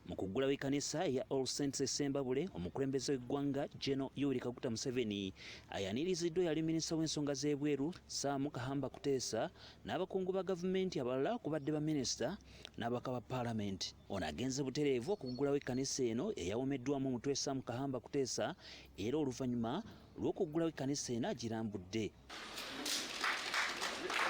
Mu kuggulawo ekkanisa eya All Saints e Ssembabule, omukulembeze w'eggwanga General Yoweri Kaguta Museveni ayaniriziddwa eyali minisita w'ensonga z'ebweru Sam Kahamba Kuteesa n'abakungu ba gavumenti abalala okubadde baminisita n'ababaka ba paalamenti. Ono agenze butereevu okuggulawo ekkanisa eno eyawomeddwamu omutwe Sam Kahamba Kuteesa era oluvannyuma lw'okuggulawo ekkanisa eno agirambudde.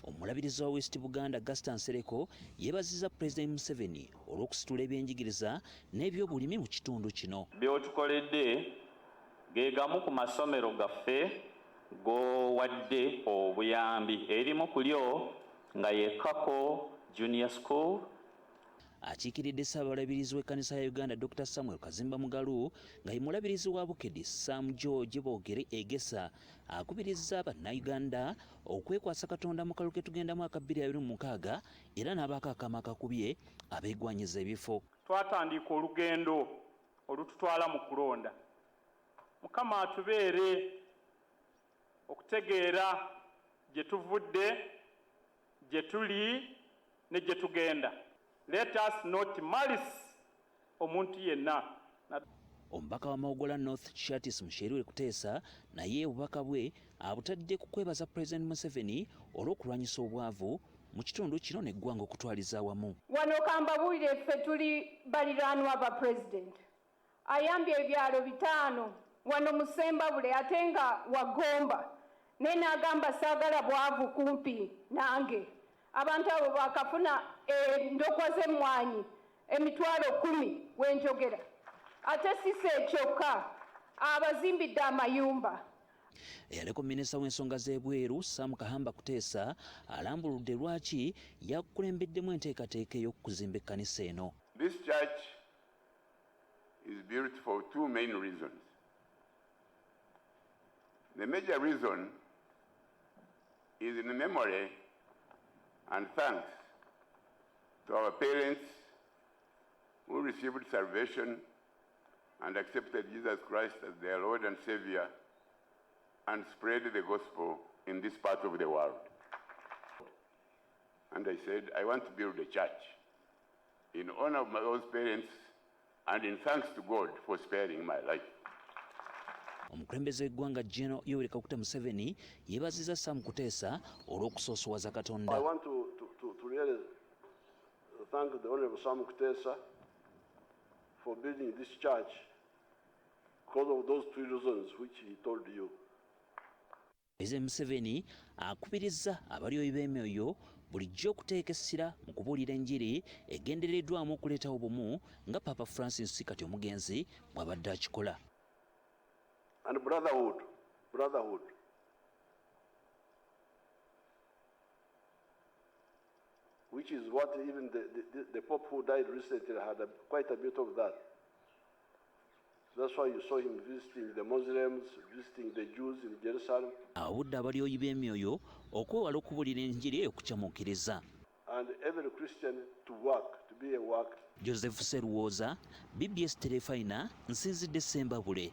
Omulabirizi wa West Buganda Gaster Nsereko yeebazizza Pulezidenti Museveni olw'okusitula ebyenjigiriza n'ebyobulimi mu kitundu kino. By'otukoledde ge gamu ku masomero gaffe g'owadde obuyambi, erimu ku lyo nga ye Kako Junior School. Akiikiridde Ssaabalabirizi w'ekkanisa ya Uganda Dokita Samuel Kazimba Mugalu nga ye mulabirizi wa Bukedi Sam George Bogere Egesa akubirizza Bannayuganda okwekwasa Katonda mu kalulu ke tugendamu aka 2026 era n'abaako akaama akakubye abeegwanyiza ebifo. Twatandiika olugendo olututwala mu kulonda. Mukama atubeere okutegeera gye tuvudde, gye tuli ne gye tugenda. Let us not malice omuntu yenna. Omubaka wa Mawogola North Shartis Musherure Kuteesa naye obubaka bwe abutadde ku kwebaza Pulezidenti Museveni olw'okulwanyisa obwavu mu kitundu kino n'eggwanga okutwaliza awamu. Wano kambabuulire ffe tuli baliraanwa ba Pulezidenti. Ayambye ebyalo bitaano wano mu Ssembabule ate nga wa Gomba naye n'agamba saagala bwavu kumpi nange. Abantu abo baakafuna endokwa z'emmwanyi 100,000 we njogera. Ate si kyokka, abazimbidde amayumba. Eyaliko minisita w'ensonga z'ebweru Sam Kahamba Kuteesa alambuludde lwaki yakulembeddemu enteekateeka ey'okuzimba ekkanisa eno. This church is built for two main reasons. The major reason is in memory and thanks to our parents who received salvation and accepted Jesus Christ as their Lord and Savior and spread the gospel in this part of the world. And I said, I want to build a church in honor of my those parents and in thanks to God for sparing my life. Omukulembeze w'eggwanga General Yoweri Kaguta Museveni yeebazizza Sam Kuteesa olw'okusoosowaza Katonda. I want to really thank the Honorable Sam Kutesa for building this church because of those two reasons which he told you. Pulezidenti Museveni akubirizza abalyoyi b'emyoyo bulijjo okuteeka essira mu kubuulira enjiri egendereddwamu okuleetawo obumu nga Papa Francis kati omugenzi bw'abadde akikola. And brotherhood, brotherhood. Which is what even the Pope who died recently had quite a bit of that. That's why you saw him visiting the Muslims, visiting the Jews in Jerusalem. Awabudde abalyoyi b'emyoyo okwewala okubuulira enjiri ey'okukyamuukiriza. And every Christian to work, to be a worker. Joseph Seruwooza, BBS Terefayina, nsinzidde Ssembabule.